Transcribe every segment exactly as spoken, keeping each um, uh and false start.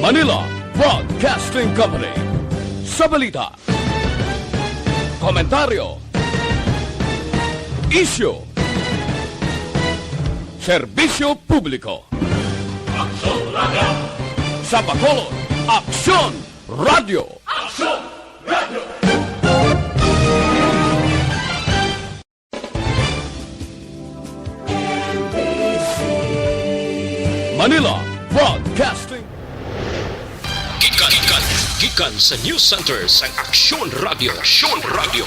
Manila Broadcasting Company. Sa balita, komentaryo, isyu, serbisyo publiko. Aksyon Radio. Sa Bacolod, Aksyon Radio. Aksyon Radio. Manila Broadcasting. Gikan, gikan, gikan sa News Center sang Aksyon Radio. Aksyon Radio.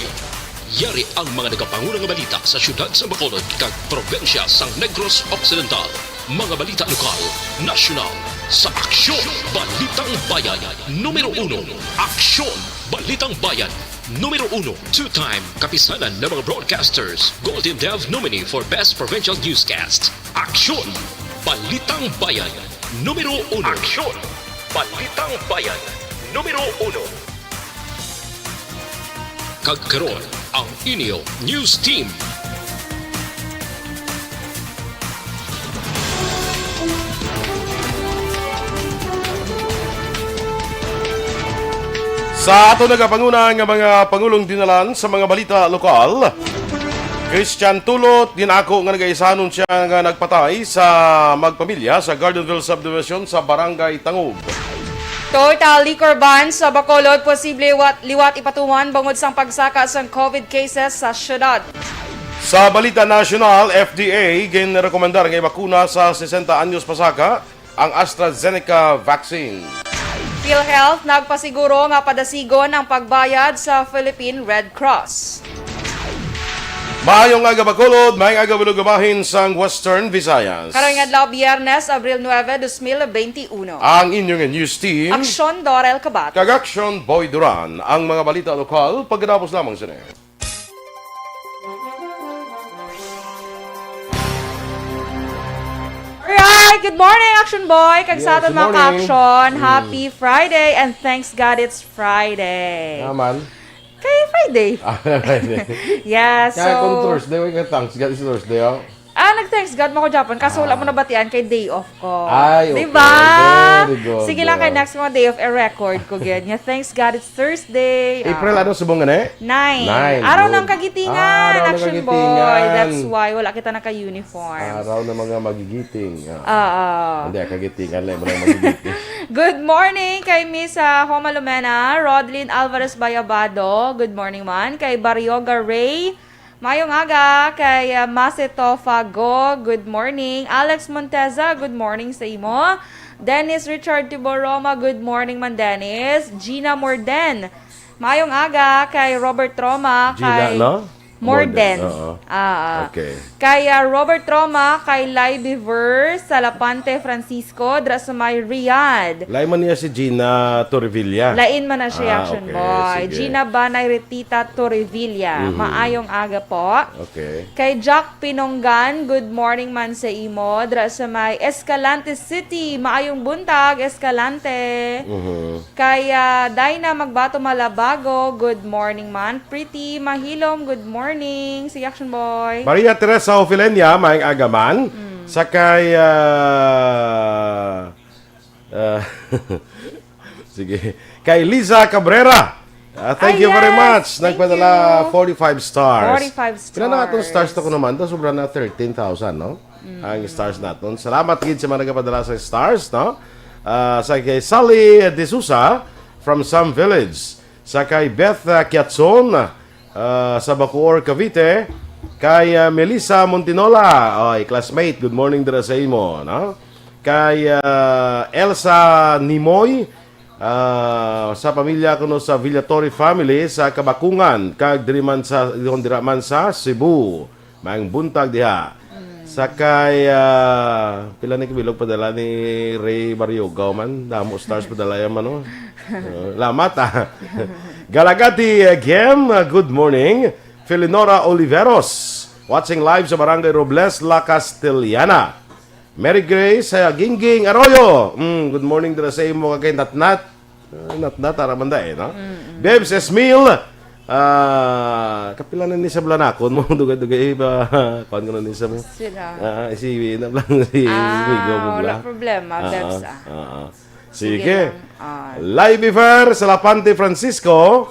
Yari ang mga nagapanguna nga balita sa siyudad sa Bacolod kag probinsya sang Negros Occidental. Mga balita lokal, nasyonal, sa Aksyon Balitang Bayan. Numero uno, Aksyon Balitang Bayan. Numero uno, two-time Kapisanan ng mga Broadcasters Golden Dove nominee for Best Provincial Newscast. Aksyon! Balitang Bayan, numero uno. Aksyon! Balitang Bayan, numero uno. Kag karon, ang inyo news team. Sa ato nagapanguna nga mga pangulong dinalan sa mga balita lokal, Christian Tulot, ginako nga nagaisanon siya nga nagpatay sa magpamilya sa Gardenville Subdivision sa Barangay Tangub. Total liquor ban sa Bacolod posible liwat, liwat ipatuman bangod sang pagsaka sang COVID cases sa syudad. Sa balita nasyonal, F D A ginrekomendar nga ibakuna sa sesenta anyos pasaka ang AstraZeneca vaccine. PhilHealth nagpasiguro nga padasigon ang pagbayad sa Philippine Red Cross. Maayong aga, Bacolod, maayong aga, Bulog, bahin sang Western Visayas. Karong adlaw, Biyernes, Abril nuebe, dos mil benti uno. Ang inyong news team, Aksyon Dorel Kabat. Kag Aksyon Boy Duran. Ang mga balita lokal, pagkatapos lamang sini. Alright, good morning, Action Boy. Kag sa Yes, aton good mga morning. ka-action, Mm. happy Friday and thanks God it's Friday. Naman. Kay Friday. Ah, Friday. Yeah, Kaya kung so Thursday, wala ka thanks God, is Thursday, oh. Ah, nag-thanks God mo ko Japon, kaso wala Ah. mo nabatian kay day off ko. Ay, okay. Di ba? Very good. Sige lang, kay next mo day off, i-record ko gid. Nga, thanks God, it's Thursday. April, Ah. ano, subong gani? Nine. Nine, Araw good. ng kagitingan, Araw ng Action kagitingan. Boy. That's why wala kita naka-uniforms. Araw ng mga magigiting. Ah. Oo. Hindi, kagitingan lang, wala magigiting. Good morning kay Miss, ah, Homa Lumena, Rodlin Alvarez Bayabado. Good morning man kay Barioga Ray. Mayong aga kay, ah, Maceto Fago. Good morning. Alex Monteza, good morning sa imo. Dennis Richard Tiboroma, good morning man, Dennis. Gina Morden. Mayong aga kay Robert Troma, Gina, kay no? Morden. Morden, oo. Ah, ah. Okay. Kay, ah, Robert Troma, kay Laibiver Salapante Francisco, dra sa may Riyadh. Lain man niya si Gina Torrevilla. Lain man na siya, Ah, Action okay, Boy. sige. Gina Banay Retita Torrevilla. Mhm. Maayong aga po. Okay. Kay Jack Pinonggan, good morning man sa imo. Dra sa may Escalante City. Maayong buntag, Escalante. Mhm. Kay, ah, Dinah Magbato Malabago, good morning man. Pretty Mahilom, good morning. Si Action Boy. Maria Teresa Ofelenia, maayong aga man. Mm. Sa kay, ah, ah, sige. Kay Liza Cabrera. Ah, thank Ay, you very yes. much. Thank Nagpadala you. forty-five stars. Forty-five Pila na atong stars stars. to ko naman? To, sobra na thirteen thousand, no? Mm. Ang stars naton. Salamat gid sa mga nagapadala sa stars, no? Ah, sa kay Sally De Sousa from Sam Village. Sa kay Beth, ah, Kiatson, ah, sa Bacoor, Cavite. Kay, ah, Melissa Montinola, oy, classmate, good morning dira sa imo, no? Kay, ah, Elsa Nimoy, ah, sa pamilya kuno sa Villatorre family sa Kabakungan, kag diri man sa, dira man sa Cebu. Maayong buntag diha. Mm. Sa kay, ah, pila ni kabilog padala ni Ray Bariogaw man? Damo stars padala yan man, oh. Uh, lamat, ah. Galagati, uh, Gem, uh, good morning. Felinora Oliveros, watching live sa Barangay Robles, La Castellana. Mary Grace, uh, Gingging Arroyo. Mm, good morning dira sa imo, kag kay Natnat. Ah, nat-, natara man da eh, no? Mm-mm. Bebs Esmil, ah, kapila na ni sa Blanakon mo, dugay-dugay ba, kuwan ko na ni sa mo? Sila. Ah, si, na lang si Ah, Migo mo wala bla. problema, Ah, Bebs, ah, ah. ah, ah. Sige. Sige lang. Ah. Live Iver Salapante Francisco,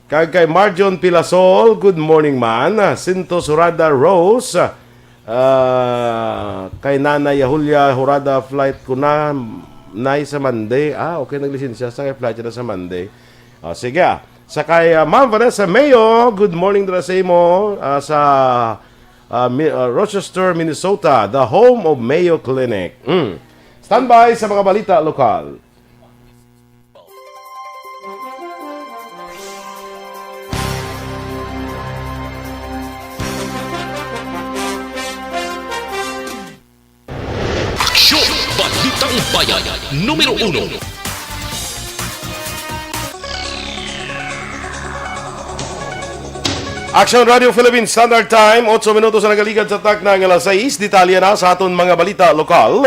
kag kay Marjon Pilasol, good morning, man. Sintos Hurada Rose, ah, kay Nanay Julia Hurada, flight ko na, nay, sa Monday. Ah, okay, naglisensya sa kay flight na sa Monday. Ah, sige, ah. Sa kay, ah, Ma'am Vanessa Mayo, good morning dira sa imo, ah, sa, ah, Mi-, ah, Rochester, Minnesota, the home of Mayo Clinic. Mm. Standby sa mga balita lokal. Aksyon! Balitang Bayan, numero uno. Action Radio Philippines Standard Time, otso minutos ang nagaligad sa takna nga alas sais. Detalye na sa aton mga balita lokal.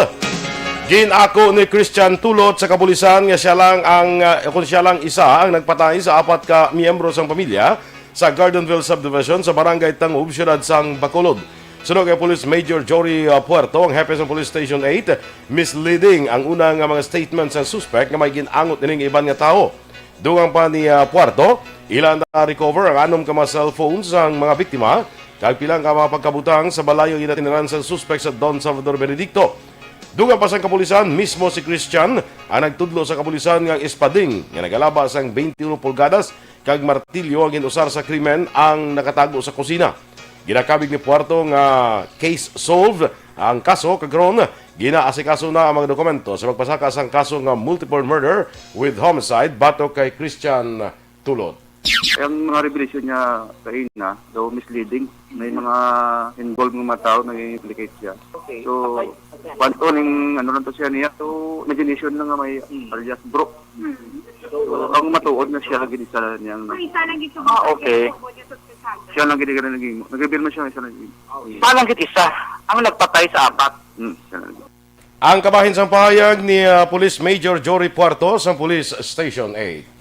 Gin-ako ni Christian Tulot sa kapulisan nga siya lang ang, ah, kung siya lang isa ang nagpatay sa apat ka miyembro sang pamilya sa Gardenville Subdivision sa Barangay Tangub, Siyudad sang Bacolod. Suno kay Police Major Jory, ah, Puerto, ang hepe sa Police Station eight, misleading ang una nga mga statement sa suspect nga may gin-angot ining iban nga tawo. Dugang pa ni, ah, Puerto, ila na-recover ang anom ka mga cellphone sang mga biktima kag pila ka mga pagkabutang sa balay nga ginatiniran sang suspect sa Don Salvador Benedicto. Dugang pa sang kapulisan, mismo si Christian ang nagtudlo sa kapulisan nga ang espading nga nagalaba sang twenty-one pulgadas kag martilyo ang gin-usar sa krimen ang nakatago sa kusina. Ginakabig ni Puerto nga case solved ang kaso, kag ron ginaasikaso na ang mga dokumento sa pagpasaka sang kaso nga multiple murder with homicide batok kay Christian Tulot. Ang mga revelation niya kaina, daw misleading. May mga involved nga mga tao nag-implicate siya. Okay. So, okay. Kwanto ning ano lang to siya niya. So, imagination lang nga may, hmm, alias bro. Hmm. So, ang matuod na siya lagi ni sa niyang... Ay, isa lang gid. Ah, okay. Siya lang gid ang naging, nag-reveal man siya, isa lang gid. Isa lang gid isa. Ang nagpatay sa apat. Hmm, siya lang gid. Ang kabahin sang pahayag ni, ah, Police Major Jory Puerto sang Police Station eight.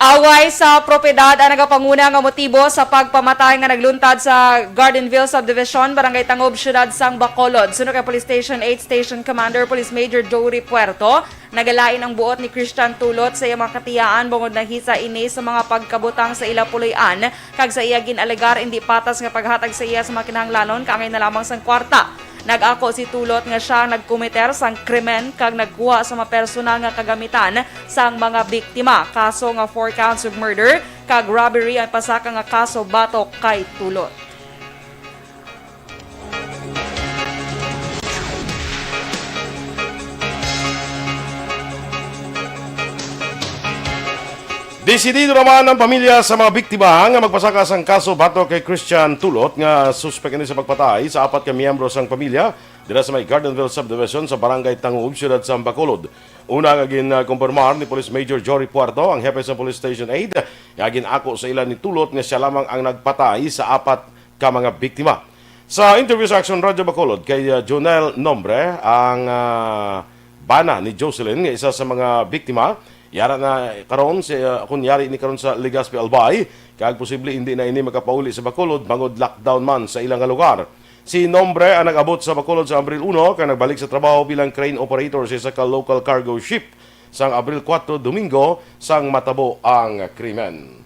Away sa propiedad ang nagapanguna nga motibo sa pagpamatay nga nagluntad sa Gardenville Subdivision, Barangay Tangub, Siyudad sang Bacolod. Suno kay Police Station eight Station Commander Police Major Jory Puerto, nagalain ang buot ni Christian Tulot sa iyang mga katiyaan bangod nahisa ini sa mga pagkabutang sa ila puloy-an kag sa iya gin-alegar indi patas nga paghatag sa iya sa mga kinahanglanon kaangay na lamang sang kwarta. Nag-ako si Tulot nga sia ang nagkomiter sang krimen kag nagkuha sa mga personal nga kagamitan sang mga biktima. Kaso nga four counts of murder kag robbery ang pasaka nga kaso batok kay Tulot. Desidido naman ang pamilya sa mga biktima nga magpasaka sang kaso batok kay Christian Tulot nga suspek ini sa pagpatay sa apat ka miyembro sang pamilya dira sa may Gardenville Subdivision sa Barangay Tangub, Siyudad sa Bacolod. Una nga ginkumpirmar ni Police Major Jory Puerto, ang hepe sa Police Station eight, nga gin-ako sa ila ni Tulot nga sia lamang ang nagpatay sa apat ka mga biktima. Sa interview sa Action Radio Bacolod kay, uh, Jonel Nombre, ang, uh, bana ni Jocelyn nga isa sa mga biktima, yara na karon si, uh, kun yari ni karon sa Legazpi, Albay, kag posible hindi na ini makapauli sa Bacolod bangod lockdown man sa ilang lugar. Si Nombre ang nag-abot sa Bacolod sa Abril uno kag nagbalik sa trabaho bilang crane operator sa isa ka local cargo ship sang Abril kuwatro, Domingo, sang matabo ang krimen.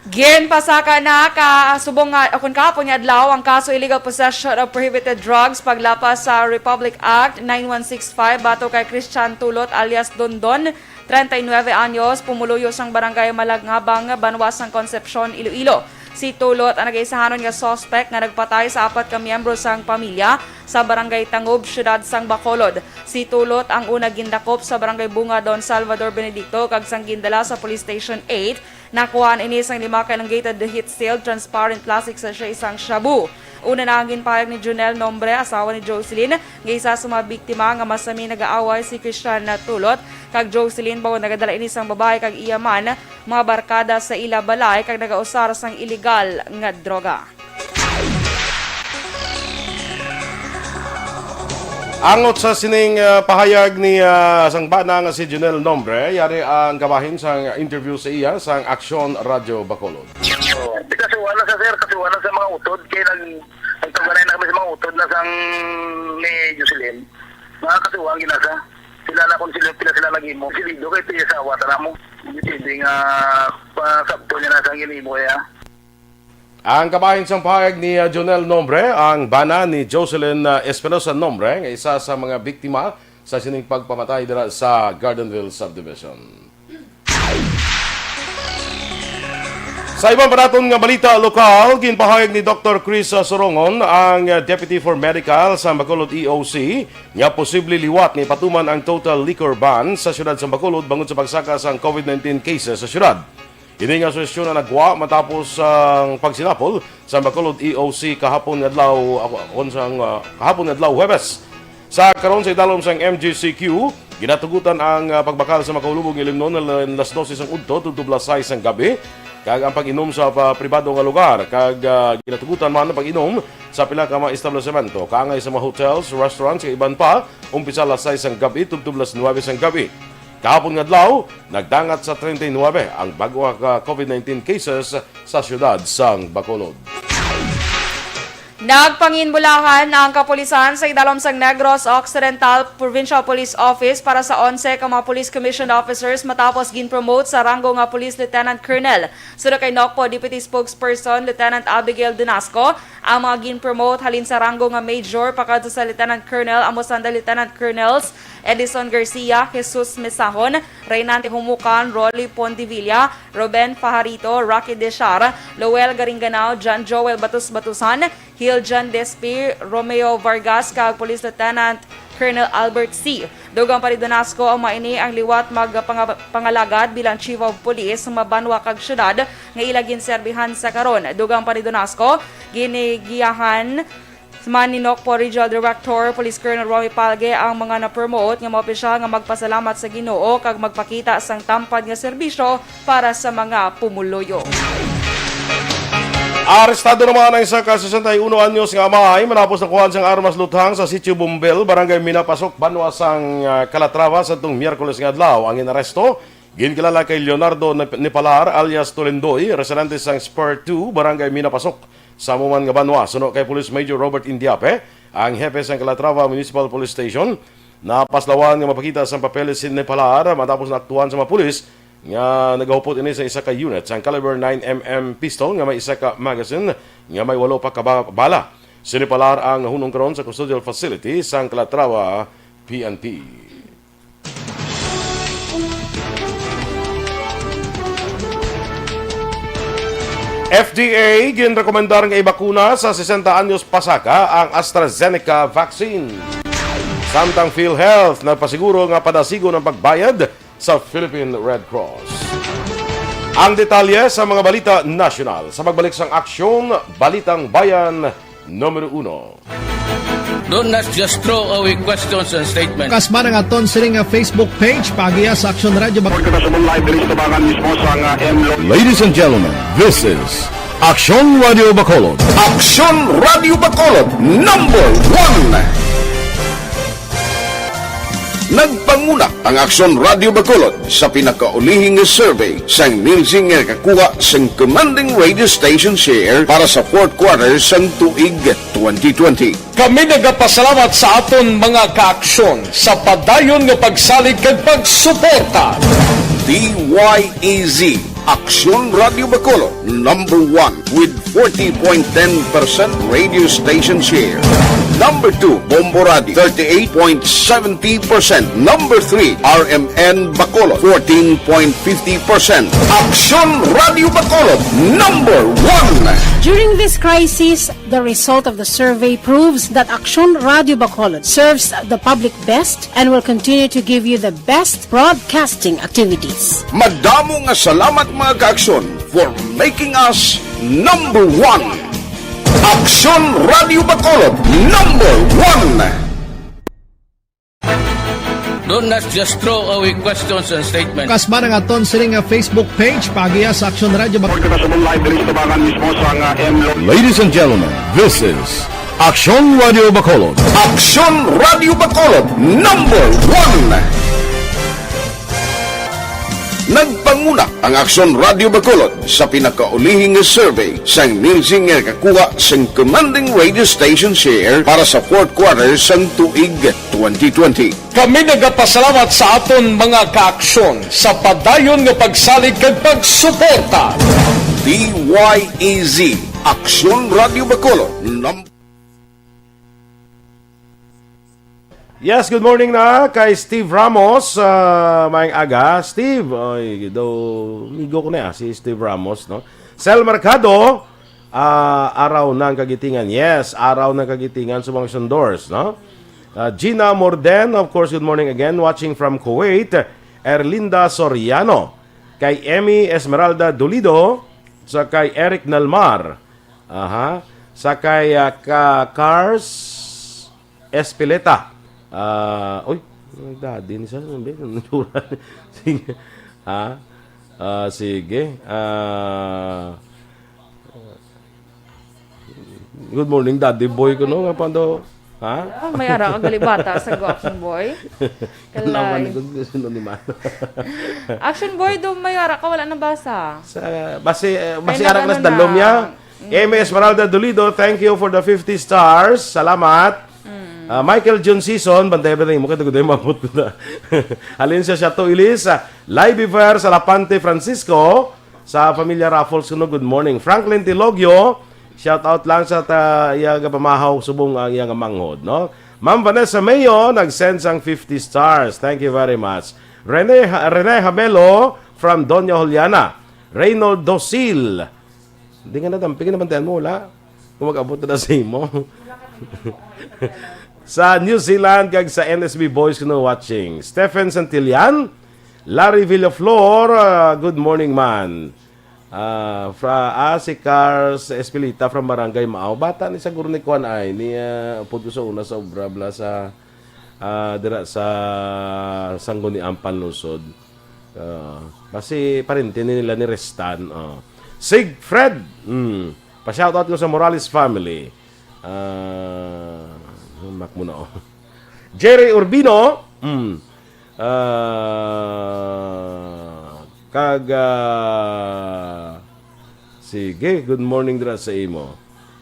Ginpasaka na ka subong nga, o kun kahapon nga adlaw, ang kaso illegal possession of prohibited drugs paglapas sa Republic Act nine one six five batok kay Christian Tulot alias Dondon, treinta y nueve anyos, pumuluyo sang Barangay Malagngabang, Banwa sang Concepcion, Iloilo. Si Tulot ang nagaisahanon nga suspek nga nagpatay sa apat ka miyembro sang pamilya sa Barangay Tangub, Siyudad sang Bacolod. Si Tulot ang una gindakop sa Barangay Bunga Don Salvador Benedicto kag sang gindala sa Police Station eight, nakuhaan ini sang lima ka elongated heat-sealed transparent plastic sachet sang shabu. Una na ang ginpahayag ni Junel Nombre, asawa ni Jocelyn, nga isa sa mga biktima, nga masami nag-aaway si Christian Tulot kag Jocelyn bangod nagadala ini sang babayi kag iya man mga barkada sa ila balay kag nagausar sang iligal nga droga. Angot sa sining, ah, pahayag ni, ah, sang bana nga si Junel Nombre, yari ang kabahin sang interview sa iya sang Aksyon Radyo Bacolod. Di kasuhan na sa, sir, kasuhan na sa mga utod kay nag-, nagtuganay na kami sa mga utod na sang ni Jocelyn. Mga katuwang ginasa, sila na kung sila, sila, sila nag-imo. Si Lido kay tiya sa awatan mo. Hindi pwede nga pasabto niya na sa ginimo ya. Ang kabahin sang pahayag ni, ah, Jonel Nombre, ang bana ni Jocelyn, ah, Espinosa Nombre, nga isa sa mga biktima sa sining pagpamatay dira sa Gardenville Subdivision. Sa iban pa naton nga balita lokal, ginpahayag ni Doktor Chris Sorongon, ang Deputy for Medical sa Bacolod E O C, nga posible liwat nga ipatuman ang total liquor ban sa siyudad sa Bacolod bangod sa pagsaka sang COVID nineteen cases sa siyudad. Ini nga suhestyon ang nagwa matapos ang pagsinapol sa Bacolod E O C kahapon nga adlaw, ah, kon sang, ah, kahapon nga adlaw, Huwebes. Sa karon, sa idalom sang M G C Q, ginatugutan ang, ah, pagbakal sa makaulubog nga ilimnon nga las dose sang udto tubtob las sais sang gabi, kag ang pag-inom sa pa-, pribado nga lugar, kag, ah, ginatugutan man ang pag-inom sa pila ka mga establisemento, kaangay sa mga hotels, restaurants, kag iban pa, umpisa las sais sang gabi tubtob las nuwebe sang gabi. Kahapon nga adlaw, nagdangat sa treinta y nuebe ang bag-o nga COVID nineteen cases sa siyudad sang Bacolod. Nagpanginbulahan ang kapulisan sa idalom sang Negros Occidental Provincial Police Office para sa onse ka mga police commissioned officers matapos gin-promote sa ranggo nga Police Lieutenant Colonel. Suno kay Nocpo Deputy Spokesperson Lieutenant Abigail Donasco, ang mga gin-promote halin sa ranggo nga Major pakadto sa Lieutenant Colonel amo sanda Lieutenant Colonels Edison Garcia, Jesus Mesahon, Reynante Humukan, Rolly Pondevilla, Ruben Fajarito, Rocky Deshar, Lowell Garinganao, John Joel Batus Batusan, Hiljan Despi, Romeo Vargas, kag Police Lieutenant Colonel Albert C. Dugang pa ni Donasco, ang mga ini ang liwat magpanga-, pangalagad bilang Chief of Police sa mga banwa kag syudad nga ila ginserbihan sa karon. Dugang pa ni Donasco, ginigiyahan man ni Nocpo Regional Director Police Colonel Romy Palge ang mga na-promote nga mga opisyal nga magpasalamat sa Ginoo kag magpakita sang tampad nga serbisyo para sa mga pumuluyo. Arestado naman ang isa ka sesenta y uno anyos nga amay matapos nakuhaan sang armas luthang sa Sitio Bumbel, Barangay Minapasok, banwa sang, ah, Calatrava, sadtong Miyerkules nga adlaw. Ang inaresto, ginkilala kay Leonardo Nep-, Nepalar alias Tolendoy, residente sang Spur two, Barangay Minapasok, sa amo man nga banwa. Suno kay Police Major Robert Indiape, ang hepe sang Calatrava Municipal Police Station, napaslawan nga mapakita sang papeles si Nepalar matapos naaktuhan sa mga pulis nga nagahupot ini sa isa ka unit sang caliber nine M M pistol nga may isa ka magazine nga may walo pa ka ba-, bala. Si Nepalar ang nahunong karon sa custodial facility sang Calatrava P N P. F D A ginrekomendar nga ibakuna sa sesenta anyos pasaka ang AstraZeneca vaccine, samtang PhilHealth nagpasiguro nga padasigon ang pagbayad sa Philippine Red Cross. Ang detalye sa mga balita nasyonal sa pagbalik sang Aksyon Balitang Bayan Numero Uno. Don't not just throw away questions and statements. Kasman ang aton sining nga Facebook page, paagiha sa Aksyon Radio Bac- Kita sa live diri sa tabangan mismo sa nga M Lo- Ladies and gentlemen, this is Aksyon Radio Bacolod. Aksyon Radio Bacolod, number one. Nagpanguna ang Aksyon Radio Bacolod sa pinakaulihi nga survey sang Nielsen nga nakakuha sang commanding radio station share para sa fourth quarter sang tuig twenty twenty. Kami nagapasalamat sa aton mga kaaksyon sa padayon nga pagsalig kag pagsuporta. D Y E Z, Aksyon Radio Bacolod, number one with forty point ten percent radio station share. Number two, Bombo Radio, thirty-eight point seventy percent. Number three, R M N Bacolod, fourteen point fifty percent. Aksyon Radio Bacolod, number one. During this crisis, the result of the survey proves that Aksyon Radio Bacolod serves the public best and will continue to give you the best broadcasting activities. Madamo nga salamat, mga kaaksyon, for making us number one. Aksyon Radio Bacolod, number one. Don't not just throw away questions and statements. Kasman ang aton sining nga Facebook page, paagiha sa Aksyon Radio Bac- Kita sa live diri sa tabangan mismo sa nga M Lo- Ladies and gentlemen, this is Aksyon Radio Bacolod. Aksyon Radio Bacolod, number one. Nagpanguna ang Aksyon Radio Bacolod sa pinakaulihing nga survey sang Nielsen nga nakakuha sang commanding radio station share para sa fourth quarter sang tuig twenty twenty. Kami nagapasalamat sa aton mga kaaksyon sa padayon nga pagsalig kag pagsuporta. D Y E Z, Aksyon Radio Bacolod, num- Yes, good morning na kay Steve Ramos. Ah, maayong aga, Steve. Oy, do, migo ko na, ah, si Steve Ramos, no? Sel Mercado, ah, araw ng kagitingan. Yes, araw ng kagitingan sa mga sundors, no? Ah, Gina Morden, of course, good morning again. Watching from Kuwait. Erlinda Soriano. Kay Emmy Esmeralda Dolido, sa kay Eric Nalmar. Aha. Sa kay, ah, ka Cars Espileta. Ah, uy, may daddy ni sa, ano ba yun? Sige. Ha? Ah, sige. Ah, good morning, Daddy Boy ko, no? Nga pa daw, ha? Ah, may ara ka gali bata sa go, Action Boy. Kalay. Naman ko gusto ni Mano. Action Boy, do may ara ka, wala nabasa. Sa, basi, eh, basi Kaya ara ka nag-ano nas dalom na. Ya. Mm. M Esmeralda Dolido, thank you for the fifty stars. Salamat. Mm. Ah, Michael Jun Season, bantay ba mo kay taguday mabot ko na. Halin siya siya to, Ilis. Ah, Live Iver Salapante Francisco, sa Familia Raffles kuno, good morning. Franklin Tilogyo, shout out lang sa ta, iya nga pamahaw subong ang iya nga manghod, no? Ma'am Vanessa Mayo, nag-send sang fifty stars. Thank you very much. Rene, Rene Hamelo from Doña Juliana. Reynold Dosil. Hindi nga nadampi, ginabantayan mo, wala. Kung mag-abot na sa imo. Sa New Zealand, kag sa N S B Boys, kuno watching. Stephen Santillan, Larry Villaflor, ah, good morning, man. Ah, fra, ah, si Cars Espilita from Barangay Maaw. Bata ni siguro ni Kuan ay, ni, ah, upod ko sa una sa obra, bla, sa, ah, dira sa Sangguniang Panlungsod. Ah, basi parente ni nila ni Restan. Oh. Sig Fred, mm, pa-shoutout ko sa Morales family. Ah, mak mo na, oh. Jerry Urbino, mm, ah, kag, ah, sige, good morning dira sa imo.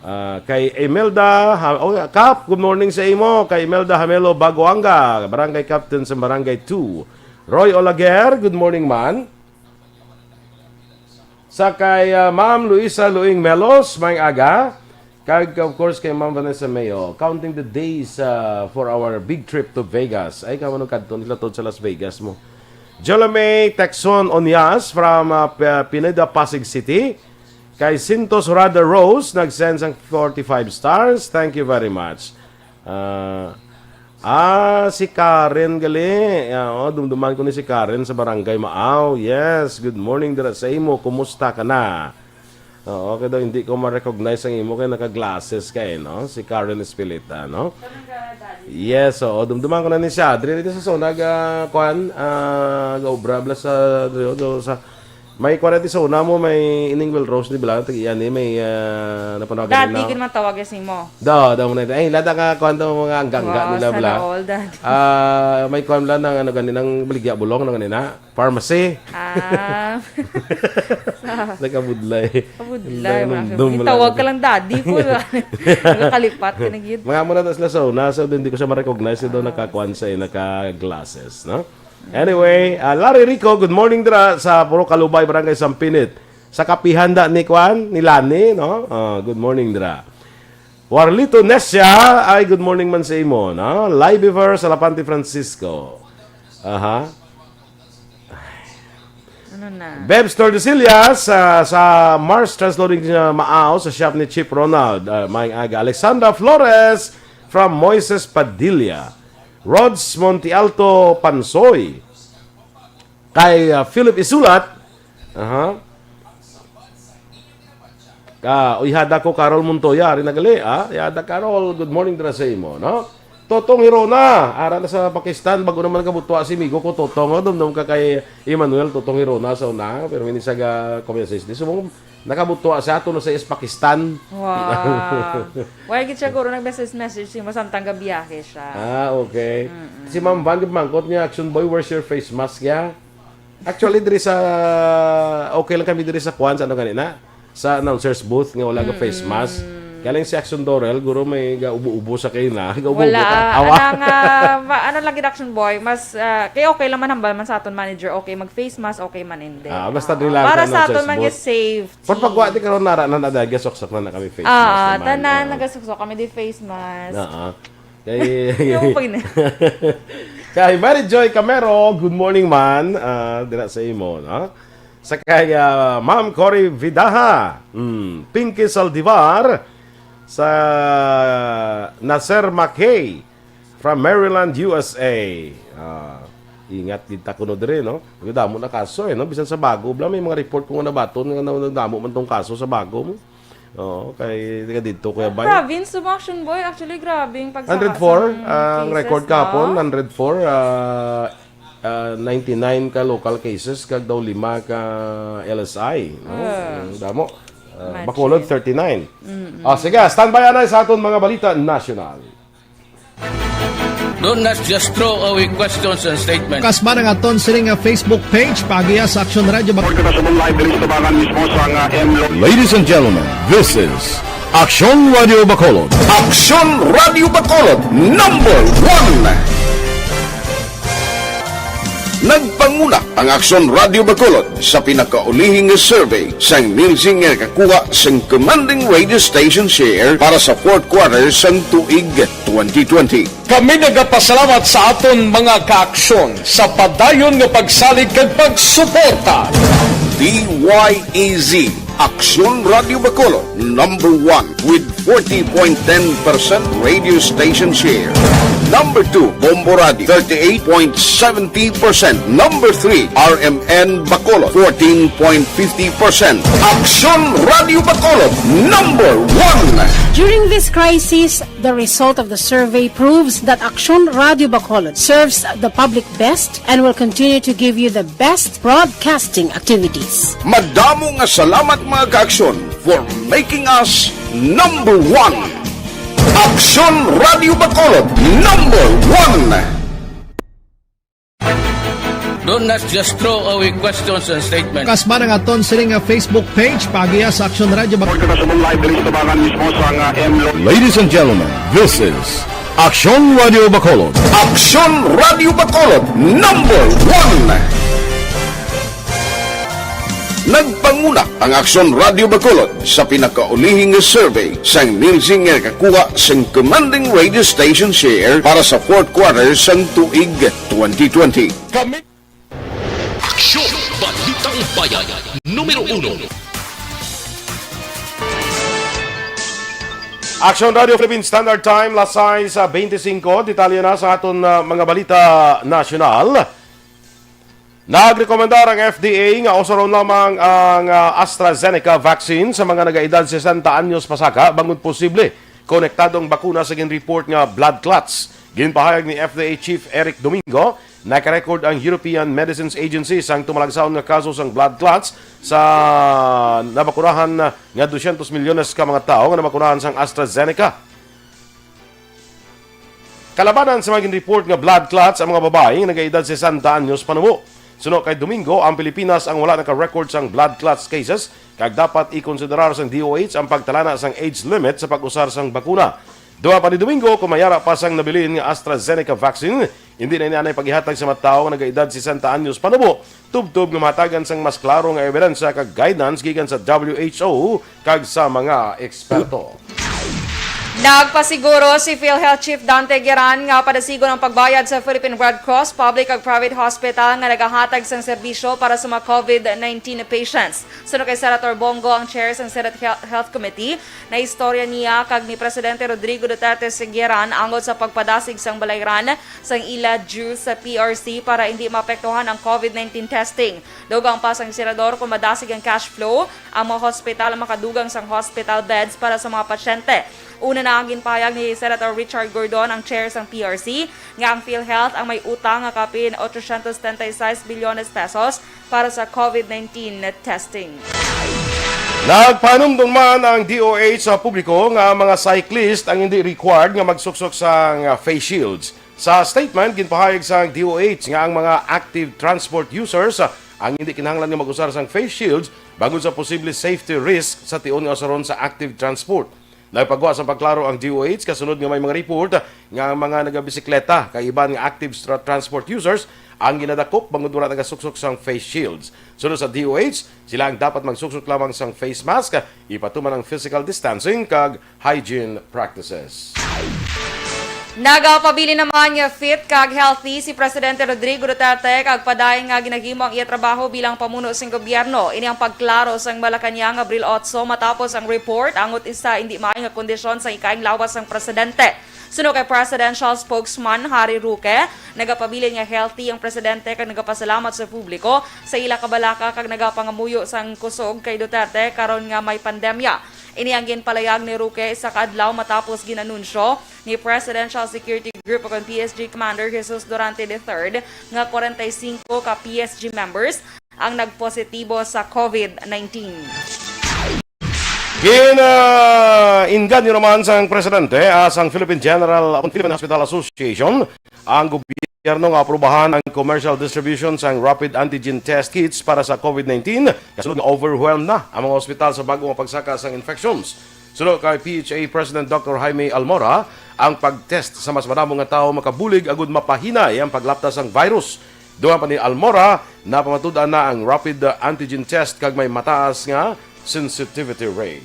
Ah, kay Imelda, ha, oh, Kap, good morning sa imo. Kay Imelda Hamelo Baguanga, Barangay Captain sa Barangay two. Roy Olaguer, good morning, man. Sa kay, ah, Ma'am Luisa Luing Melos, may aga. Kag, of course, kay Ma'am Vanessa Mayo, counting the days, ah, for our big trip to Vegas. Ay, ka man kadto nila tod sa Las Vegas mo. Jolame Texon Onyas from, ah, P-, Pineda, Pasig City. Kay Sintos Rada Rose, nag-send sang forty-five stars. Thank you very much. Ah, ah, si Karen gali. Ah, oh, dumduman ko ni si Karen sa Barangay Maaw. Yes, good morning dira sa imo. Kumusta ka na? Oo, okay daw, hindi ko ma-recognize ang imo kay naka-glasses ka eh, no? Si Karen Espilita, no? Yes, oo, dumduman ko na ni siya. Diri dito sa zona, ga, kuan, ah, ga-obra bla sa, dito, sa, may kuan dito sa una mo, may ining Will Rose, di ba? Tag-iya ni, may, ah, napanawagan Dati na. Gid man tawag sa imo. Daw, daw mo na. Ay, lada ka, kuan daw, mga angga-angga Wow, nila, sana bla. All, Daddy. Ah, may kuan bla ng, ano, ganinang baligya bulong, ng ganina. Pharmacy. Ah. Nakabudlay. Kabudlay, Ang mga nandun mo Tawag lang. Ka lang daddy po. Nakalipat ka na gid. Mga muna tas laso, nasa hindi ko siya ma-recognize, daw Ah. nakakuan sa, eh, naka-glasses, no? Anyway, ah, Larry Rico, good morning dira sa Puro Kalubay, Barangay Sampinit. Sa kapihan da ni Kwan, ni Lani, no? Ah, good morning dira. Warlito Nesia, ay good morning man sa imo, no? Live River, Salapante Francisco. Aha. Ano na? Bebs Tordesillas, sa, sa Mars Transloading sa Maaw, sa shop ni Chief Ronald. Ah, maayong aga. Alexandra Flores from Moises Padilla. Rods Montialto Pansoy. Kay, ah, Philip Isulat. Aha. Ka, uy, hada ko, Carol Montoya, rin nagali, ah. Yada, Carol, good morning dira sa imo, no? Totong Hirona, ara na sa Pakistan, bago naman kabutwa si migo ko, Totong, oh, dumdum ka kay Emmanuel, Totong Hirona sa una, pero hindi sa ga-, comment sa isdi. Subong, nakabutwa sa ato na sa is Pakistan. Wow. Why gid siya, guro, nag-message, message si mo, samtang gabiyahe siya. Ah, okay. Mm-mm. Si Ma'am Van, gid mangkot niya, Action Boy, where's your face mask, ya? Actually, diri sa, okay lang kami diri sa kwan, sa ano ganina? Sa announcer's booth nga wala ka face mask. Kaya lang si Action Dorel, guro may gaubo-ubo sa kaina. Gaubo-ubo Wala, ka. ah, Awa. Ana nga, ma- ano lang gid, Action Boy, mas, ah, kay okay lang man hambal man sa aton manager, okay mag-face mask, okay man hindi. Ah, basta Ah, relax para lang sa ang aton man Facebook. yung safety. Pagpagwa di karon nara na nadagya, suksok na na kami face mask Ah, naman. tanan, Ah. Nagasuksok kami di face mask. Oo. Kay, Yung pag na. kay Mary Joy Camero, good morning man. Ah, dira sa imo, no? Sa kay ah, Ma'am Cory Vidaha, mm, Pinky Saldivar, sa Nasir McKay from Maryland, U S A. Ah, ingat gid ta kuno diri, no? Ang damo na kaso eh, no? Bisan sa Bago, bla, may mga report ko nga nabaton nga na- damo man tong kaso sa Bago mo. Oo, kay taga dito, Kuya Bay. Province of Action Boy, actually, grabe yung pagsakas Hundred four ng ang cases, record no? kahapon, hundred four, ah, ah, ninety-nine ka local cases, kag daw lima ka L S I, no? Ah. Ang damo. Ah, Imagine. Bacolod, thirty-nine. Ah, sige, standby anay sa aton mga balita nasyonal. Don't not just throw away questions and statements. Kasma ang aton sini nga Facebook page, pagiya sa Action Radio Bac- Report kita sa live diri sa Tabangan mismo sa nga M Lo. Ladies and gentlemen, this is Aksyon Radio Bacolod. Aksyon Radio Bacolod, number one. Nagpanguna ang Aksyon Radio Bacolod sa pinakaulihi nga survey sang Nielsen nga nakakuha sang commanding radio station share para sa fourth quarter sang tuig twenty twenty. Kami nagapasalamat sa aton mga kaaksyon sa padayon nga pagsalig kag pagsuporta. D Y E Z, Aksyon Radio Bacolod, number one with forty point ten percent radio station share. Number two, Bombo Radio, thirty-eight point seventy percent. Number three, R M N Bacolod, fourteen point fifty percent. Aksyon Radio Bacolod, number one. During this crisis, the result of the survey proves that Aksyon Radio Bacolod serves the public best and will continue to give you the best broadcasting activities. Madamo nga salamat, mga kaaksyon, for making us number one. Aksyon Radio Bacolod, number one. Don't not just throw away questions and statements. Kasma ang aton sini nga Facebook page, pagiya sa Action Radio Bac- Report kita sa live diri sa Tabangan mismo sa nga M Lo. Ladies and gentlemen, this is Aksyon Radio Bacolod. Aksyon Radio Bacolod, number one. Nagpanguna ang Aksyon Radio Bacolod sa pinakaulihi nga survey sang Nielsen nga nakakuha sang commanding radio station share para sa fourth quarter sang tuig twenty twenty. Kami Aksyon, Balitang Bayan, numero uno. Aksyon Radio Philippine Standard Time, las sais beintisinko. Detalye na sa aton, ah, mga balita nasyonal. Nagrekomendar ang F D A nga usaron lamang ang, ah, AstraZeneca vaccine sa mga nagaedad sesenta anyos pasaka bangod posible konektado ang bakuna sa ginreport nga blood clots. Ginpahayag ni F D A Chief Eric Domingo, nakarecord ang European Medicines Agency sang tumalagsaon nga kaso sang blood clots sa nabakunahan nga dosyentos milyones ka mga tawo nga nabakunahan sang AstraZeneca. Kalabanan sa mga ginreport nga blood clots ang mga babayi nga nagaedad sesenta anyos panubo. Suno kay Domingo, ang Pilipinas ang wala naka-record sang blood clots cases, kag dapat ikonsiderar sang D O H ang pagtalana sang age limit sa pag-usar sang bakuna. Duha pa ni Domingo, kung mayara pa sang nabilin nga AstraZeneca vaccine, hindi na ini anay paghihatag sa mga tawo nga nagaedad sesenta anyos panubo, tubtob nga mahatagan sang mas klaro nga ebidensya kag guidance gikan sa W H O kag sa mga eksperto. Nagpasiguro si PhilHealth Chief Dante Gueran nga padasigon ang pagbayad sa Philippine Red Cross, public kag private hospital nga nagahatag sang serbisyo para sa mga COVID nineteen patients. Suno kay Senator Bong Go, ang chair sang Senate Health, Health Committee, naistorya niya kag ni Presidente Rodrigo Duterte si Gueran angot sa pagpadasig sang balayran sang ila dues sa P R C para hindi maapektuhan ang COVID nineteen testing. Dugang pa sang senador, kung madasig ang cash flow, ang mga hospital ang makadugang sang hospital beds para sa mga pasyente. Una na ang ginpahayag ni Senator Richard Gordon, ang chair sang P R C, nga ang PhilHealth ang may utang nga kapin ochocientos setenta y seis bilyones pesos para sa COVID nineteen testing. Nagpahanumdom man ang D O H sa publiko nga ang mga cyclist ang hindi required nga magsuksok sang face shields. Sa statement, ginpahayag sang D O H nga ang mga active transport users, ah, ang hindi kinahanglan nga mag-usar sang face shields bangod sa posible safety risk sa tion nga usaron sa active transport. Nagpagwa sang pagklaro ang D O H kasunod nga may mga report nga ang mga nagabisikleta kag iban nga active tra-, transport users ang ginadakop bangod wala nagasuksok sang face shields. Suno sa D O H, sila ang dapat magsuksok lamang sang face mask, ipatuman ang physical distancing kag hygiene practices. Nagapabilin naman nga fit kag healthy si Presidente Rodrigo Duterte kag padayon nga ginahimo ang iya trabaho bilang pamuno sing gobyerno. Ini ang pagklaro sang Malacañang, Abril otso, matapos ang report angot isa hindi maayo nga kondisyon sa ikaing lawas sang presidente. Suno kay presidential spokesman Harry Roque, nagapabilin nga healthy ang presidente kag nagapasalamat sa publiko sa ila kabalaka kag nagapangamuyo sang kusog kay Duterte karon nga may pandemya. Ini ang ginpalayag ni Roque isa ka adlaw matapos gin-anunsyo ni Presidential Security Group o kon P S G Commander Jesus Durante the third nga kwarenta y singko ka P S G members ang nagpositibo sa COVID nineteen. Gin, ah, inganyo naman sang presidente, ah, sang Philippine General, Philippine Hospital Association ang gobyerno nga aprubahan ang commercial distribution sang rapid antigen test kits para sa COVID nineteen. Kasunod nga overwhelmed na ang mga ospital sa bag-o nga pagsaka sang infections. Suno kay P H A President Doctor Jaime Almora, ang pag-test sa mas madamo nga tawo makabulig agud mapahinay ang paglapta sang virus. Dugang pa ni Almora, napamatud-an na ang rapid antigen test kag may mataas nga sensitivity rate.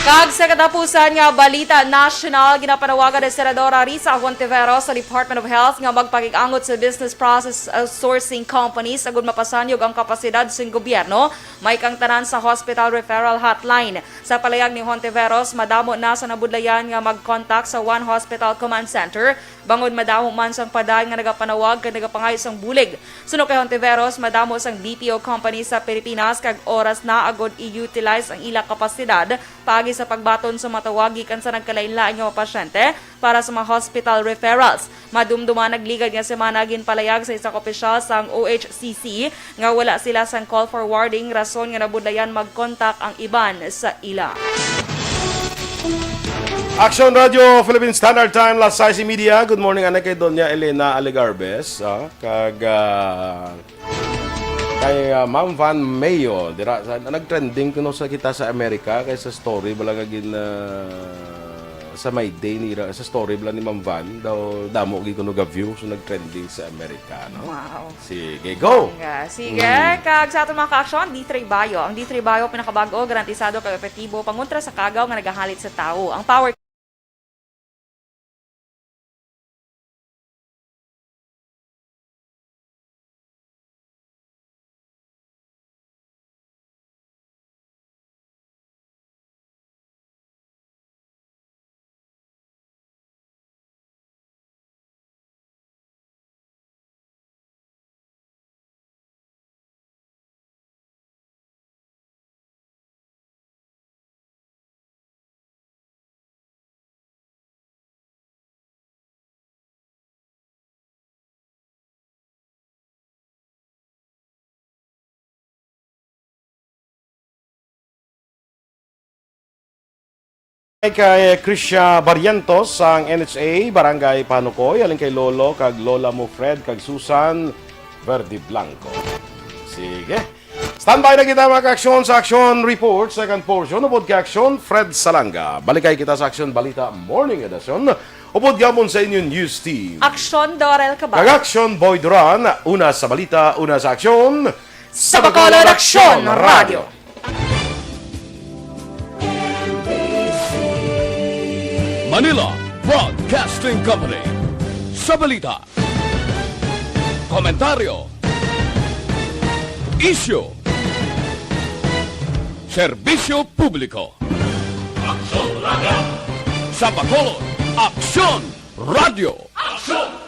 Kag sa katapusan nga balita nasyonal, ginapanawagan ni Senadora Risa Hontiveros sa Department of Health nga magpakig-angot sa business process outsourcing companies agud mapasanyog ang kapasidad sing gobyerno, may kang tanan sa hospital referral hotline. Sa palayag ni Hontiveros, madamo na sa nabudlayan nga mag-contact sa One Hospital Command Center bangod madamo man sang padayon nga nagapanawag kag nagapangayo sang bulig. Suno kay Hontiveros, madamo sang B P O company sa Pilipinas kag oras na agud i-utilize ang ila kapasidad paagi sa pagbaton sa mga tawag gikan sa nagkalainlain nga mga pasyente para sa mga hospital referrals. Madumduman nagligad nga semana ginpalayag sa isa ka opisyal sang O H C C nga wala sila sang call forwarding, rason nga nabudlayan mag-contact ang iban sa ila. Action Radio Philippine Standard Time, las sais y media. Good morning, anay kay Doña Elena Alegarbes, ah, kag, ah, kay, ah, Ma'am Van Mayo. Dira, sa, nag-trending kuno sa kita sa Amerika kay sa story bala nga gin, ah, sa may day nira, sa story bala ni Ma'am Van, daw damo gid kuno ga-view, so nag-trending sa Amerika, no? Wow. Sige, go! Bongga. Sige, Mm. kag sa aton mga ka-aksyon, D three Bio. Ang D three Bio, pinakabag-o, garantisado kag epektibo pangontra sa kagaw nga nagahalit sa tawo. Ang power Kay Krisha Barrientos sang N H A, Barangay Panukoy, halin kay Lolo kag Lola mo Fred kag Susan Verde Blanco. Sige. Standby na kita, mga ka-aksyon, sa Action Report, second portion. Upod kay Aksyon, Fred Salanga. Balikay kita sa Aksyon Balita Morning Edition. Upod gihapon sa inyo news team. Aksyon, Dorel Cabal. Kag Aksyon, Boy Duran. Una sa balita, una sa aksyon. Sa Bacolod Aksyon Radio. Manila Broadcasting Company. Sa balita, komentaryo, isyu, serbisyo publiko. Aksyon Radio. Sa Bacolod, Aksyon Radio. Aksyon!